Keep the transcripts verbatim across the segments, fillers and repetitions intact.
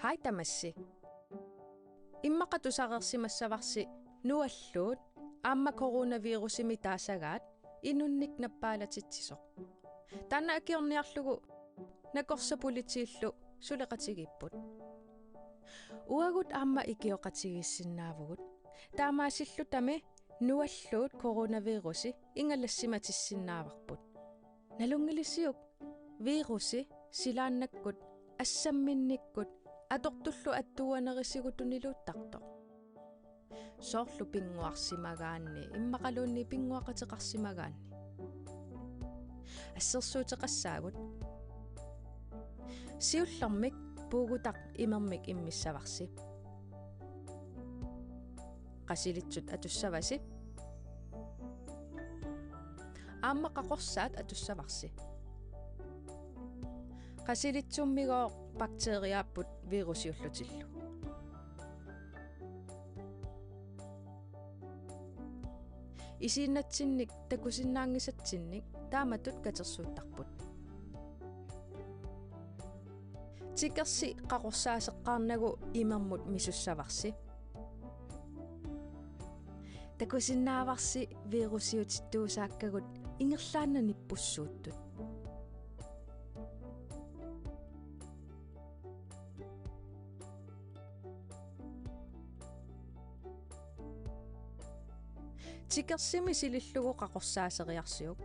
Ai tamassi. Immaqa tusareersimassavarsi nualluut aamma coronavirusimik taasagaat inunnik nappaalatsitsisoq. Taanna akiorniarlugu nakorsat politiillu suleqatigiipput. Uagut aamma ikioqatigiissinnaavugut. Taamaasillutami nualluut coronavirusi ingalassimatissinnaavarput. Nalunngilisiuk virusi silaannakkut assamminnikkut atortullu attuuanerisigut tuniluuttartoq? Soorlu pinnguarsimagaanni, immaqaluunniit pinnguaqateqarsimagaanni. Assersuuteqassaagut. Siullermik puugutaq imermik immissavarsi. Qasilitsut atussavasi. Aamma qaqorsaat atussavarsi. Qasilitsummigooq bakteriaapput virusiullutillu. Isiinnatsinnik takusinnaanngisatsinnik taamatut katersuuttarput. Tikersi qaqorsaaseqqaarnagu imermut misussavarsi. Takusinnaavarsi virusiutittuusaakkagut ingerlaannaq nippussuuttut. Tikersimi silillugu qaqorsaaseriarsiuk.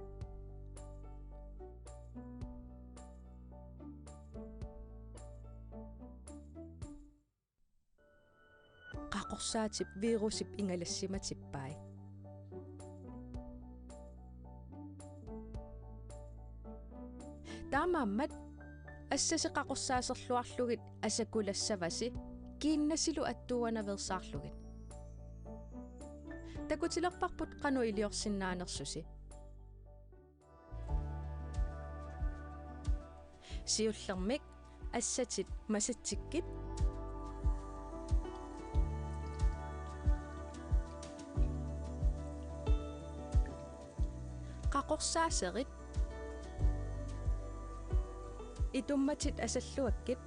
Qaqorsaatip virusip ingalassimatippai. Taamaammat assasi qaqorsaaserluarlugit asakulassavasi kiinnasilu attuuanaveersaarlugit. Takutilerparput qanoq iliorsinnaanersusi. Siullermik assatit masatsikkit. Qaqorsaaserit. Itummatit asalluakkit.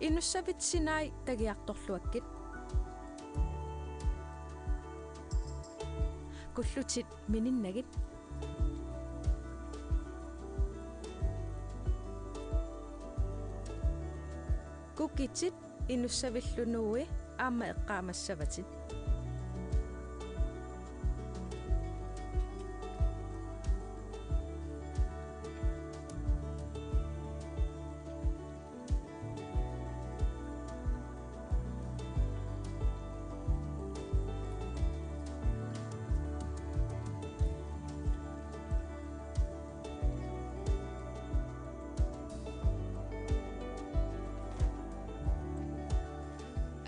Inussavit sinai tagiartorluakkit. Kullutit mininnagit. Kukitit inussavillu nuui aamma eqqaamassavatit.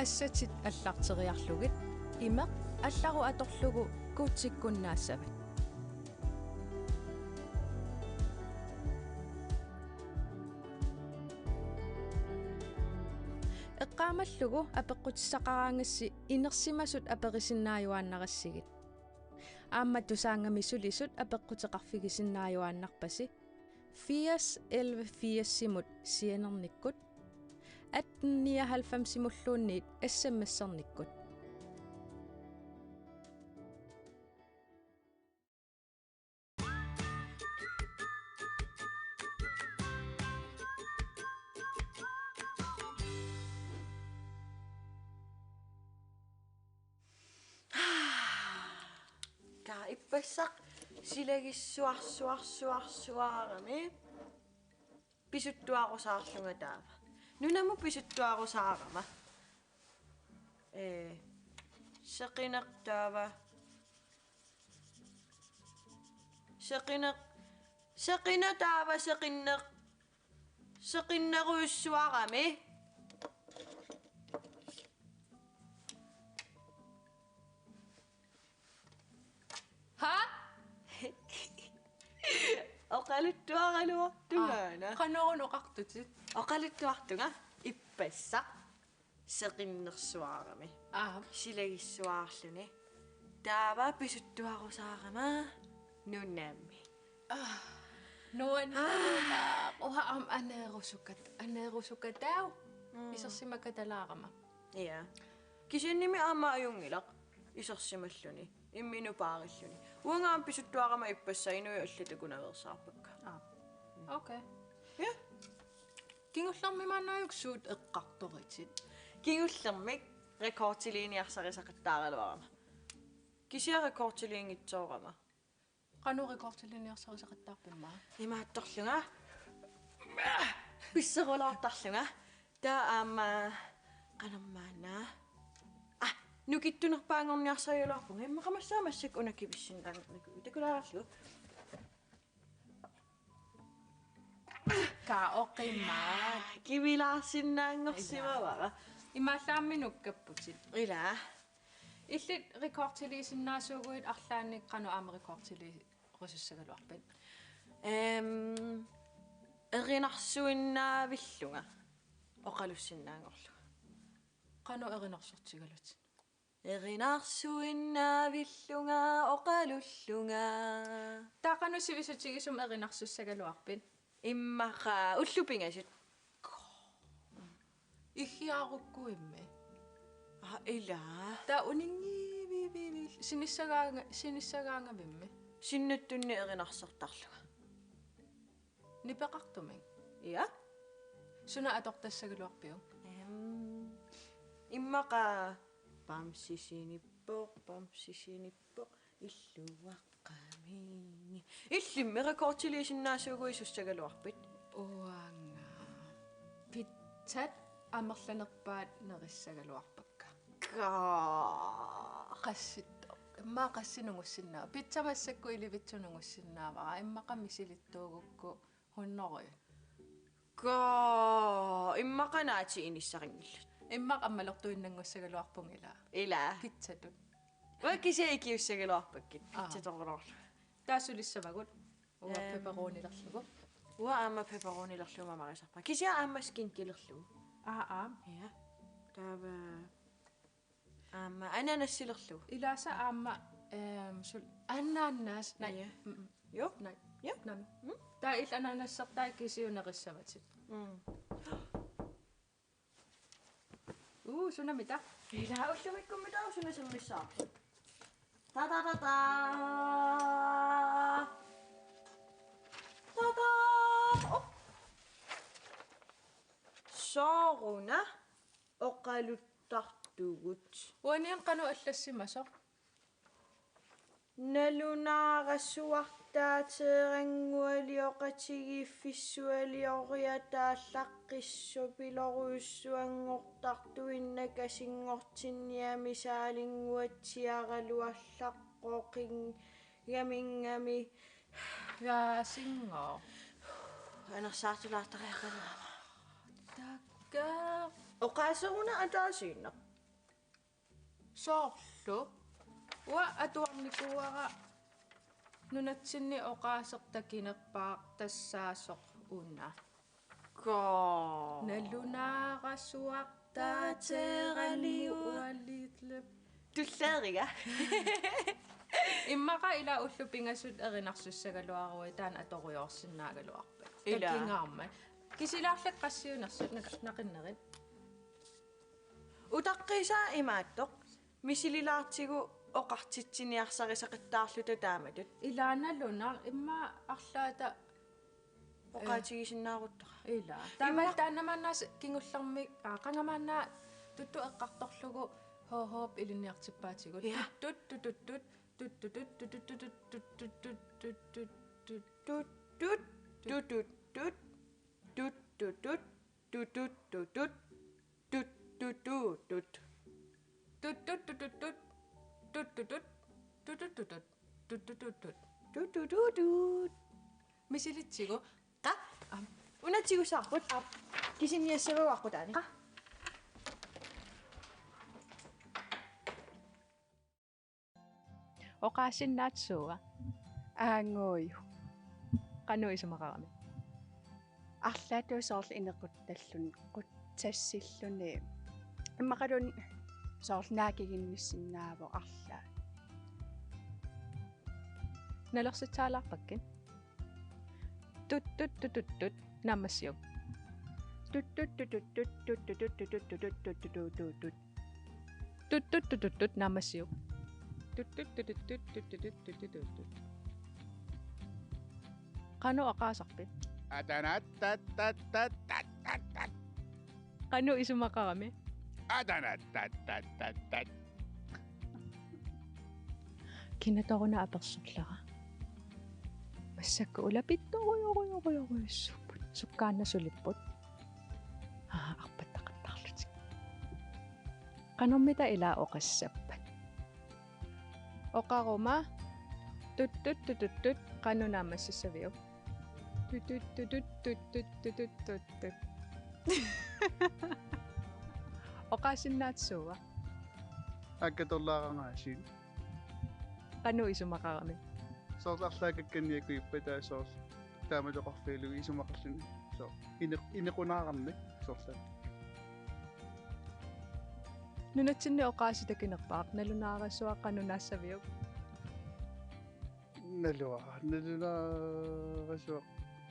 Assatit allarteriarlugit imeq allarut atorlugu kuutsikkunnaassavat. Eqqaamallugu apeqqutissaqaraangassi inersimasut aperisinnaajuaannarassigit. Aamma Tusaannga-mi sulisut apeqquteqarfigisinnaajuaannarpasi. Firs elleve firsimut sianernikkut, atten nioghalvfemsimulluunniit S M S-ernikkut. Kaa ippassaq silagissuarsuarsuarsuarami pisuttuarusaarlunga taava. Nunamut pisuttuarusaarama. Ee, seqineq taava. Seqineq, seqineq taava seqinneq. Seqinnerujussuarami. Ha? Oqaluttuaraluartungaana. Aa, qanoruna oqartutit? Oqaluttuartunga ippassaq seqinnersuarami. Aa. Silagissuarluni. Taava pisuttuarusaarama nunami. Aa. Nuann-, ah, uha am aneerusukat, aneerusukataagu. Mm. Isersimakatalaarama. Ja. Kisiannimi aamma ajunngilaq isersimalluni, imminut paarilluni. Uanga aamma pisuttuarama ippassaq inuit allat takunaveersaarpakka. Aa. Okay. Ja. Kingullermi maannakkut suut eqqartoritit? Kingullermik rekordiliiniarsarisaqattaaraluarama. Kisianni rekordiliinngitsoorama. Qanoq rekordiliiniarsarisaqattaarpimma? Imaattorlunga. Pisserulaartarlunga. Taava aamma qanormaanna. Ah, nukittunerpaanngorniarsaagaluarpunga. Immaqa massakkut una kivissinnaanngornikuuvoq. Takulaarlugu. Ka oqimaat. Kivilaarsinnaanngorsimavara. Imaallaammi nukkapputit. Ila. Illit rekordiliisinnaasuuguit arlaannik qanoq aamma rekordiliirusussagaluarpit? Ehm, erinarsuinnaavillunga oqalussinnaanngorlunga. Qanoq erinarsortigalutit? Erinarsuinnaavillunga oqalullunga. Taava qanoq sivisutigisumik erinarsussagaluarpit? Immaqa ullut pingasut. Ihiarukkuimmi. Ah, ila. Taava uninngivivivi sinissagaanga-, sinissagaangavimmi. Sinnattunni erinarsortarlunga. Nipeqartumik? Ja. Suna atortassagaluarpiuk? Ehm, immaqa bamsi sinippoq, bamsi sinippoq, illuaqqami. Illimmi rekordiliisinnaasuuguisussagaluarpit? Uanga. Pizzat amerlanerpaat nerissagaluarpakka. Kaa. Qassittoq. Immaqa qassit nungussinnaava? Pizza massakkut ilivitsoq nungussinnaavara. Immaqa misilittuugukku hundrede. Kaa. Immaqa naati inissarinngillat. Immaqa ammalertuinnanngussagaluarpunga ila. Ila. Pizzatut. Uanga kisianni ikiussagaluarpakkit. Aa. Pizzatoruloorlunga. Taava sulissavagut. Uanga, ehm, pepperonilerlugu. Uanga aamma pepperonilerlugu mamarisarpara. Kisianni aamma skinkilerlugu. Aa, aa. Ja. Taava aamma ananassilerlugu. Ilaasa aamma, ehm, sul-, ananas, nej. Ja. Mm, mm. Jo. Nej. Ja. Nam. Mm. Taava illit ananassertai kisiat nerissavatit. Mm. Uu, sunamita? Ila ullumikkummi taava suna sammissavarput. Ta, ta, ta, ta. Ta, ta. Oh. Sooruna oqaluttartugut. Uaniit qanoq allassimasoq? Nalunaarasuaq taateeranngualioqatigiiffissualioriataallaqqissoq pilorujussuanngortartuinnakasinngortinniami saalinnguatsiaraluallaqqoqinngaminngaanniit. Jaasinngooq. Anersaartulaartariaqalerama. Takka. Oqaaseruna ataasiinnaq. Soorlu. Uanga atuarnikuuara nunatsinni oqaaseq takinerpaaq tassaasoq una. Kaa. Nalunaarasuaq taateeranngualioqatigiiffissualiorlip. Tulleriga. Immaqa ila ullut pingasut erinarsussagaluaruit taanna atorujoorsinnaagaluarpat. Ila. Takingaarmat. Kisilaarlak qassiunersut naka-, naqinnerit. Utaqqiisaa imaattoq, misililaartigu oqartitsiniarsarisaqattaarluta taamatut. Ilaana nalunaq immaqa arlaata, oqaatigisinnaaruttara. Ila. Taama imma- taanna maanna s-, kingullermik, aa, qanga maanna tuttu eqqartorlugu ho-, hoop ilinniartippaatigut. Ja. Tuttut, tututtut, tuttutut, tututtut, tututtut, tututtut, tututtut, tututtut. Tutut, tutut, tutut, tutut. Tut, tut, tut, tut. Tut, tut, tut, tut, tut. Tut, tut, tut, tut. Tut, tut, tut, tut. Tut, tut, tut, tut. Misilitsigu. Qa? Am. Una tigusaarput. Aap. Kisinniassavagut aqqutaani. Qa? Oqaasinnaatsua. Aangui. Qanoq isumaqarami? Arlaatigut soorlu inequttalluni, qutsassilluni. Immaqaluunniit soorlu naakiginnissinnaavoq arlaat. Nalersutsaalaarpakkit? Tut tut tut tut tut. Naammassiuk. Tut tut tut tut tut tut tut tut tut tut tut tut tut tut tut. Tut tut tut tut tut. Naammassiuk. Tut tut tut tut tut tut tut tut tut tut tut. Qanoq oqaasarpit? Atanat tat tat tat tat tat tat. Qanoq isumaqarami? Atanat tat tat tat tat. Kinatoruna apersorlara. Massakkut ulapittorujorujorujorujussuupput. Sukkaannaq sulipput. Aa, arpattaqattaarlutik. Qanormita ila oqassappat? Oqaruma: Tut tut tut tut tut, qanoq naammassissaviuk? Tut tut tut tut tut tut tut tut tut. Oqaasinnaatsua. Akkatorlaaranga aasiit. Qanoq isumaqarami? Soorlu arlaat kakkanniakujuppat, taava soorlu taamatoqarfigalugu isumaqarluni. Soorlu ine-, inequnaarami soorlu. Nunatsinni oqaasii takinerpaaq, nalunaarasuaq, qanoq naassaviuk? Naluara, nalunaarasuaq,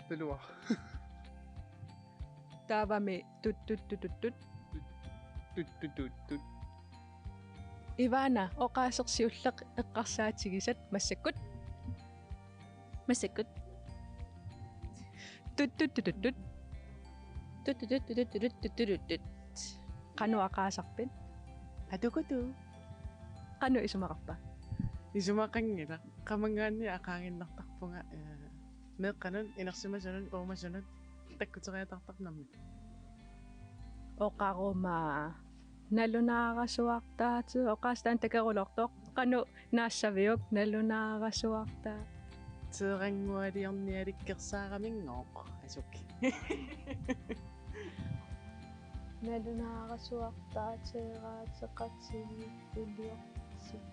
naluara. Taavami tut tut tut tut tut. Tut tut tut tut. Ivana, oqaaseq siulleq eqqarsaatigisat massakkut. Massakkut. Tut tut tut tut tut. Tut tut tut tut tut tut tut tut tut. Qanoq oqaasarpit? Atukutu. Qanoq isumaqarpa? Isumaqanngilaq. Qamanngaanniit aqaaginnartarpunga, ee, meeqqanut, inersimasunut, uumasunut takkuteriataartarnermik. Oqaruma: Nalunaarasuartaatseq. Oqaaseq taanna takerulortoq. Qanoq naassaviuk? Nalunaarasuartaa-, teeranngualiornialikkersaaraminngooq asuk. Nalunaarasuartaatseeraatseqatigiiffiliorti-,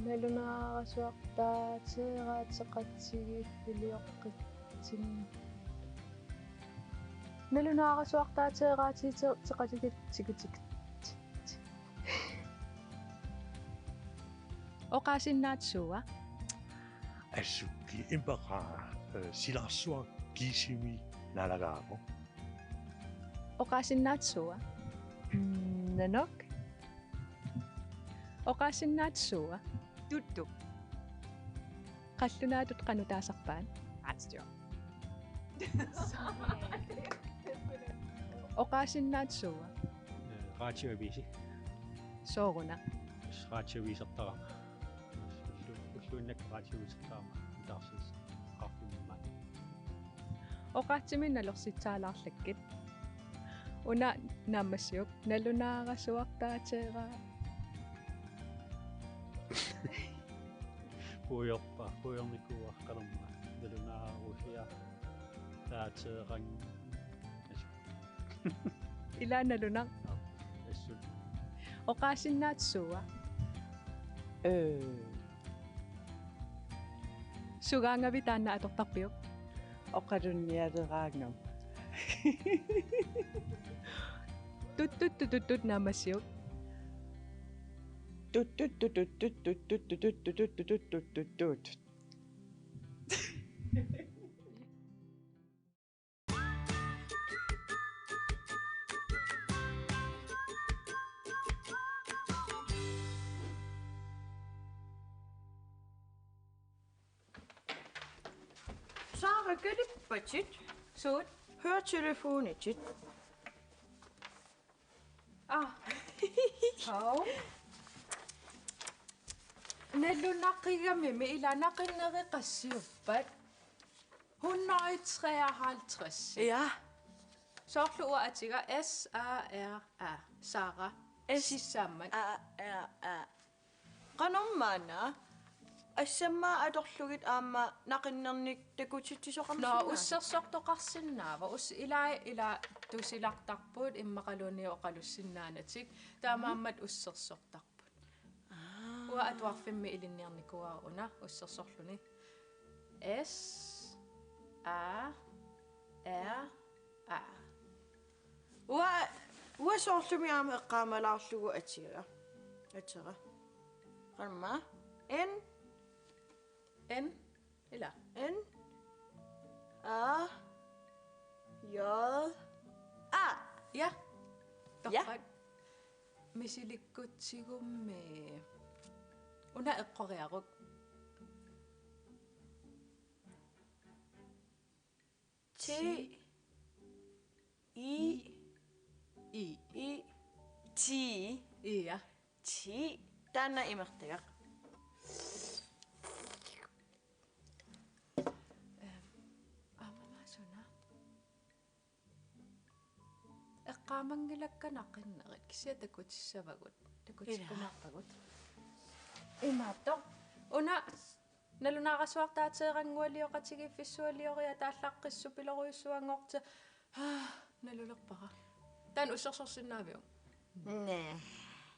nalunaarasuartaatseeraatseqatigiiffiliortitsin-, nalunaarasuartaatseeraatseqatigiiffiliortitsin-, oqaasinnaatsua. Assukki impeqaa, ee, silarsuaq kiisimi naalagaavoq. Oqaasinnaatsua. Mm, nanok. Oqaasinnaatsua. Tuttu. Qallunaatut qanoq taasarpaat? Retsdyr. Oqaasinnaatsua. Ee, radioavisi. Sooruna? Radioavisertarama. Ullu-, ulluinnarni radioavisertarama. Taarsis qaffimmat. Oqaatsimi nalorsitsaalaarlakkit. Una naammassiuk, nalunaarasuartaateeraa. Puiorpa, puiornikuuara qanormaa. Nalunaarusiartaateerannginnami. Ila nalunaq. Assut. Oqaasinnaatsua. Ee. Sugaangavit taanna atortarpiuk? Oqalunnialeraangama. Tut tut tut tut tut naammassiuk. Tut tut tut tut tut tut tut tut tut tut tut tut tut tut tut. Sara, kalippatit. Suut? Høretelefoner. Ah. Hau. Nalunaqigamimi ila naqinnerit qassiuppat? Hundrede treoghalvtreds. Ja. Soorlu uanga atiga S A R A. Sara. S- Sissammat. A R A. Qanormaana? Assammaa atorlugit aamma naqinnernik takutitsisoqarsinnaava? Nå, ussersortoqarsinnaava? Us-, ilai ila tusilartarput immaqaluunniit oqalussinnaanatik. Taamaammat ussersortarput. Aa. Uanga atuarfimmi ilinniarnikuuara una ussersorluni. S A R A. Uanga, uanga soorlumi aamma eqqaamalaarlugu atiga. Atera. Qanormaa? N. N. Ila. N. A, J, A. Ja. Ja. Torrak. Misilikkutsigu mi. Una eqqoriaruk. T, I, I, I, T. Ja. T. Taanna imertagaq. Ehm, aamma suna. Eqqaamanngilakka naqinnerit, kisianni takutissavagut, takutikkumaarpagut. Imaattoq. Una nalunaarasuartaateeranngualioqatigiiffissualioriat taallaqqissupilorujussuanngorti. Nalulerpara. Taanna ussersorsinnaaviuk? Naa.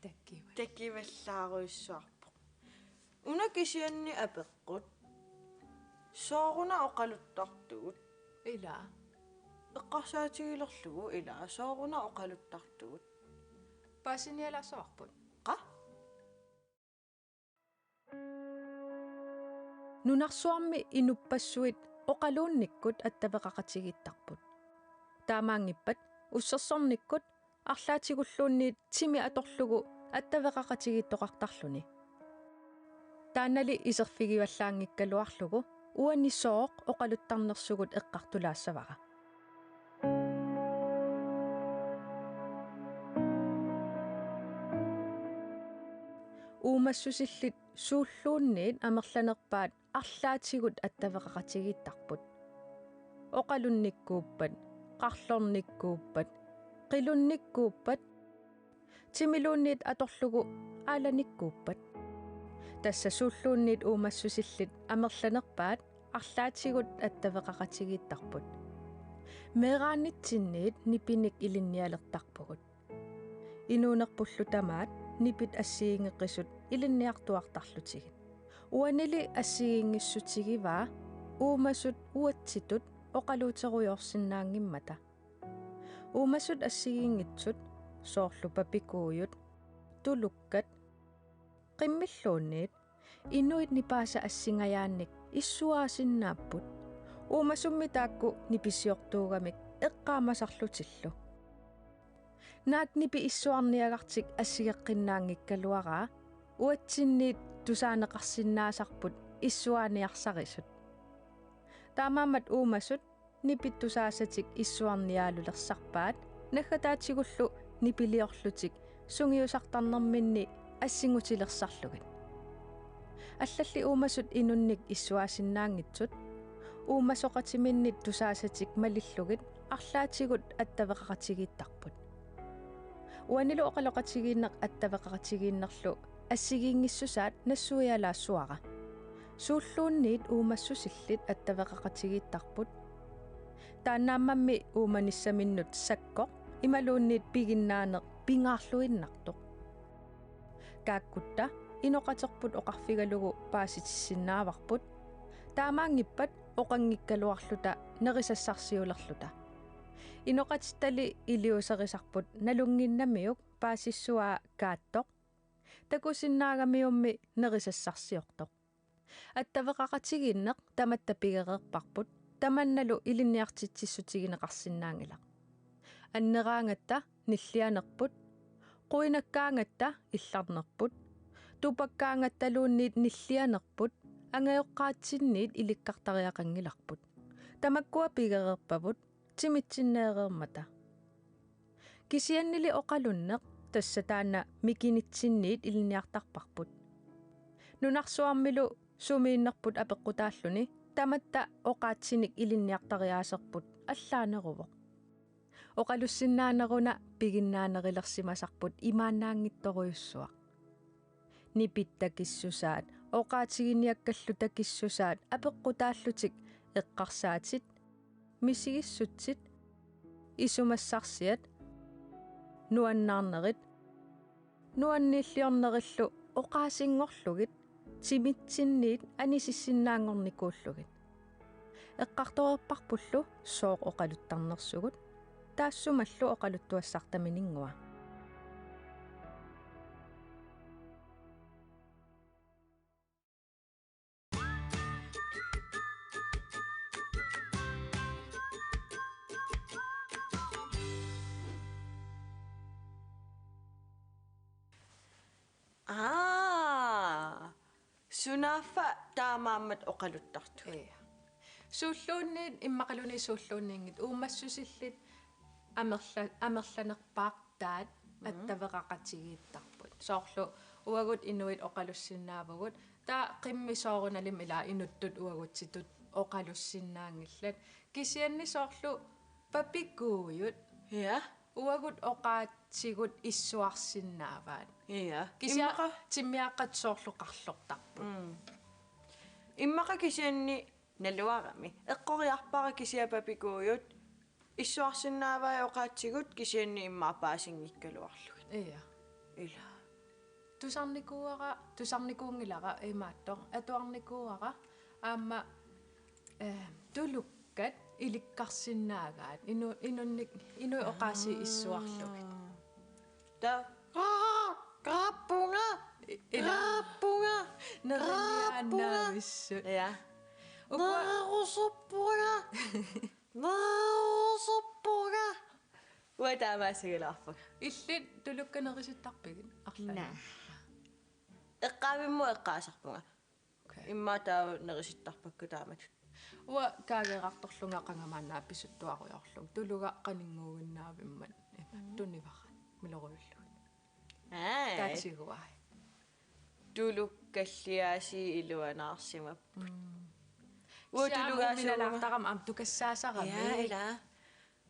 Takiva. Takivallaarujussuarpoq. Una kisianni apeqqut. Sooruna oqaluttartugut? Ila. Eqqarsaatigilerlugu ila sooruna oqaluttartugut? Paasinialaassavarput. Qa? Nunarsuarmi inuppassuit oqaluunnikkut attaveqaqatigiittarput. Taamaanngippat ussersornikkut arlaatigulluunniit timi atorlugu attaveqaqatigiittoqartarluni. Taannali iserfigivallaanngikkaluarlugu uani sooq oqaluttarnersugut eqqartulaassavara. Uumassusillit suulluunniit amerlanerpaat arlaatigut attaveqaqatigiittarput. Oqalunnikkuuppat, qarlornikkuuppat, qilunnikkuuppat, timiluunniit atorlugu aalanikkuuppat. Tassa suulluunniit uumassusillit amerlanerpaat arlaatigut attaveqaqatigiittarput. Meeraanitsinniit nipinik ilinnialertarpugut. Inuunerpullu tamaat nipit assigiinngeqisut ilinniartuartarlutigit. Uanili assigiinngissutigivaa uumasut uatsitut oqaluuterujoorsinnaanngimmata. Uumasut assigiinngitsut, soorlu papikuujut, tulukkat, qimmilluunniit, inuit nipaasa assingajaannik issuaasinnaapput. Uumasummi taakku nipisiortuugamik eqqaamasarlutillu. Naak nipi issuarniagartik assigeqqinnaanngikkaluaraa, uatsinniit tusaaneqarsinnaasarput issuaaniarsarisut. Taamaammat uumasut nipit tusaasatik issuarniaalulersarpaat, naggataatigullu nipiliorlutik sungiusartarnerminni assingusilersarlugit. Allalli uumasut inunnik issuaasinnaanngitsut, uumasoqatiminnit tusaasatik malillugit arlaatigut attaveqaqatigiittarput. Uanilu oqaloqatigiinneq attaveqaqatigiinnerlu assigiinngissusaat nassuialaassuara. Suulluunniit uumassusillit attaveqaqatigiittarput. Taannaammammi uumanissaminnut sakkoq imaluunniit piginnaaneq pingaarluinnartoq. Kaakkutta inoqaterput oqarfigalugu paasitissinnaavarput. Taamaanngippat oqanngikkaluarluta nerisassarsiulerluta. Inoqatittali iliuuserisarput nalunnginnamiuk paasissuaa kaattoq. Takusinnaagamiummi nerisassarsiortoq. Attaveqaqatigiinneq tamatta pigereerparput, tamannalu ilinniartitsissutigineqarsinnaanngilaq. Anneraangatta nillianerput, quinakkaangatta illarnerput, tupakkaangattaluunniit nillianerput, angajoqqaatsinniit ilikkartariaqanngilarput. Tamakkua pigereerpavut timitsinneereermata. Kisiannili oqalunneq tassa taanna mikinitsinniit ilinniartarparput. Nunarsuarmilu sumiinnerput apeqqutaalluni tamatta oqaatsinik ilinniartariaaserput allaaneruvoq. Oqalussinnaaneruna piginnaanerulersimasarput imaannaanngitsorujussuaq. Nipit takissusaat, oqaatiginiakkallu takissusaat apeqqutaallutik eqqarsaatit, misigissutsit, isumassarsiat, nuannaarnerit, nuanniilliornerillu oqaasinngorlugit timitsinniit anisissinnaanngornikuullugit. Eqqartoreerparpullu sooq oqaluttarnersugut, taassumalu oqaluttuassartaminngua. Aa. Sunaaffa taamaammat oqaluttartugut. Ee. Suulluunniit immaqaluunniit suulluunniinngitsut uummassusillit amerla-, amerlanerpaartaat attaveqaqatigiittarput. Soorlu uagut inuit oqalussinnaavugut. Taava qimmit soorunalimi ilaa inuttut uagutsitut oqalussinnaanngillat. Kisianni soorlu papikuujut. Ja. Uagut oqaatsigut issuarsinnaavaat. Ja. Kisianni immaqa timmiaqqat soorlu qarlortarput. Mm. Immaqa kisianni naluarami. Eqqoriarpara kisianni papikuujut. Issuarsinnaavai oqaatsigut kisianni immaqa paasinngikkaluarlugit. Ja. Ila. Tusarnikuuara, tusarnikuunngilara imaattoq. Atuarnikuuara aamma, eh, tulukkat ilikkarsinnaagaat. Inu-, inunnik-, inuit oqaasii issuarlugit. Aa. Ta-, raa-, raappunga. I-, ila. Raappunga. Neriniaannavissut. Raappunga. Ja. Ukua- Nerusuppunga. Nerusuppunga. Uanga taamaasigilaarpunga. Illit tulukkat nerisittarpigit arlaanni? Naa. Eqqaavimmut eqqaasarpunga. Okay. Immaqa taava nerisittarpakka taamatut. Uanga kaageerartorlunga qanga maanna pisuttuarujoorlunga. Tulugaq qaninnguuginnaavimmat ima. Mm. Tunivara. Milorujullugit. Aa. Taatiguai. Tulukkalliaasiit iluanaarsimapput. Mm. Uanga tulugaasuuguma. Siamuminalaartarama aamma tukassaasarami. Ja, ila.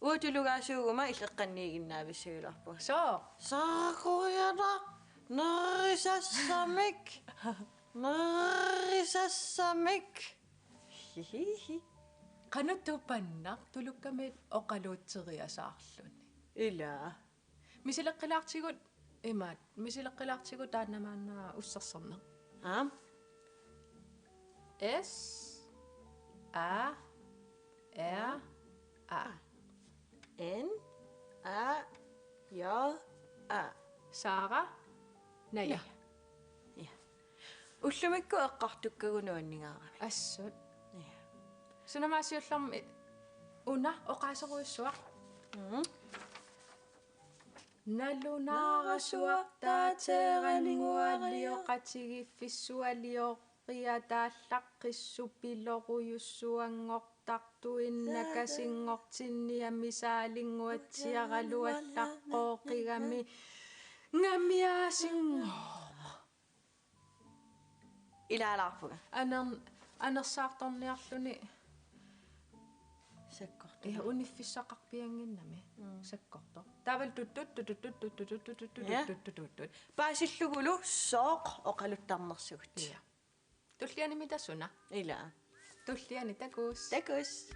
Uanga tulugaasuuguma illeqqanniiginnaavissagaluarpunga. Soo? Saakoriana nerisassamik. Nerisassamik. Hihihi. Qanoq tupannaq tulukkamit oqaluutseriasaarluni. Ila. Misileqqilaartigut imaat. Misileqqilaartigut taanna maanna usserserneq. Aam. S A R A. N A J A. Saara Naja. Naja. Ja. Ullumikkut eqqartukkagut nuanningaarami. Assut. Ja. Sunamaasiullermi una oqaaserujussuaq. Mm. Nalunaarasuaq taateeranngualioqatigiiffissualioq riataallaqqissup pilorujussuanngortartuinnakasinngortinniami saalinnguatsiaraluallaqqooqigami ngamiaasinngooq. Ilaalaarpunga. Aner-, anersaartorniarluni. Sakkortoq. Ja, uniffissaqarpiannginnami. Mm. Sakkortoq. Taavalu tuttut, tuttut, tuttut, tuttut, tuttut, tuttut, tuttut, tuttut, tuttut. Paasillugulu sooq oqaluttarnersugut. Ja. Tullianimi tasuna. Ila. Tulliani takuss. Takuss.